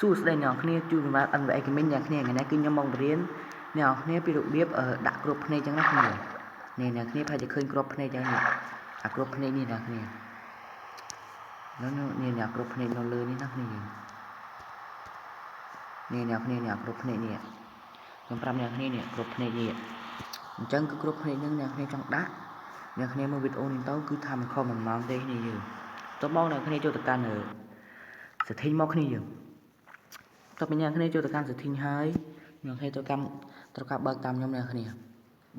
សួស្តីអ្នកនរគ្នាជួបសម្រាប់ NVA Gaming អ្នកគ្នាថ្ងៃនេះគឺខ្ញុំមកបង្រៀនអ្នកនរគ្នាពីរបៀបដាក់គ្រាប់ភ្នែកចឹងណាគ្នានេះអ្នកគ្នាប្រហែលជាឃើញគ្រាប់ភ្នែកចឹងនេះអាគ្រាប់ភ្នែកនេះអ្នកគ្នានោះនេះអ្នកគ្រាប់ភ្នែកនៅលើនេះណាគ្នាយើងនេះអ្នកគ្នាអ្នកគ្រាប់ភ្នែកនេះខ្ញុំប្រាប់អ្នកគ្នានេះគ្រាប់ភ្នែកនេះអញ្ចឹងគឺគ្រាប់ភ្នែកហ្នឹងអ្នកគ្នាចង់ដាក់អ្នកគ្នាមើលវីដេអូនេះទៅគឺថាមិនខុសមិនម៉ោងទេគ្នាយើងតោះមកអ្នកគ្នាចូលទៅកាន់ setting មកគ្នាយើងតោះពីអ្នកគ្នាចូលទៅកាន់ setting ហើយអ្នកគ្នាត្រូវកម្មត្រូវការបើកតាមខ្ញុំអ្នកគ្នា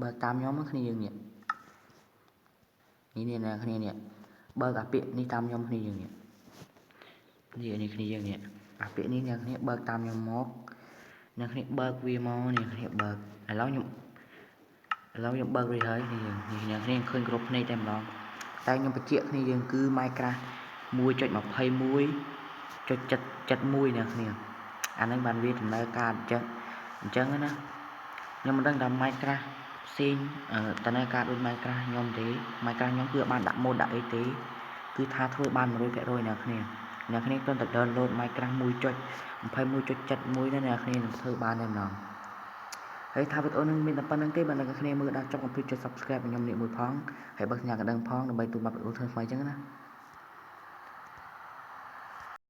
បើកតាមខ្ញុំគ្នាយើងនេះនេះនេះអ្នកគ្នានេះបើកអាពាក្យនេះតាមខ្ញុំគ្នាយើងនេះនេះនេះគ្នាយើងនេះអាពាក្យនេះអ្នកគ្នាបើកតាមខ្ញុំមកអ្នកគ្នាបើកវាមកអ្នកគ្នាបើកឥឡូវខ្ញុំឥឡូវខ្ញុំបើករួចហើយនេះយើងនេះអ្នកគ្នាឃើញគ្រាប់ភ្នែកតែម្ដងតែខ្ញុំបញ្ជាក់គ្នាយើងគឺ Minecraft 1.21.71អ្នកគ្នាអាហ្នឹងបានវាដំណើរការអញ្ចឹងអញ្ចឹងណាខ្ញុំមិនដឹងថា Minecraft ផ្សេងដំណើរការដូច Minecraft ខ្ញុំទេ Minecraft ខ្ញុំគឺអត់បានដាក់ mod ដាក់អីទេគឺថាធ្វើបាន100%អ្នកគ្នាអ្នកគ្នាគ្រាន់តែ download Minecraft 1.21.71ណាអ្នកគ្នានឹងធ្វើបានតែម្ដងហើយថាវីដេអូនឹងមានតែប៉ុណ្្នឹងទេបើអ្នកគ្នាមើលដល់ចប់កុំភ្លេចចុច Subscribe ខ្ញុំនេះមួយផងហើយបើកសញ្ញាកណ្ដឹងផងដើម្បីទទួលបានវីដេអូថ្មីៗអញ្ចឹងណា។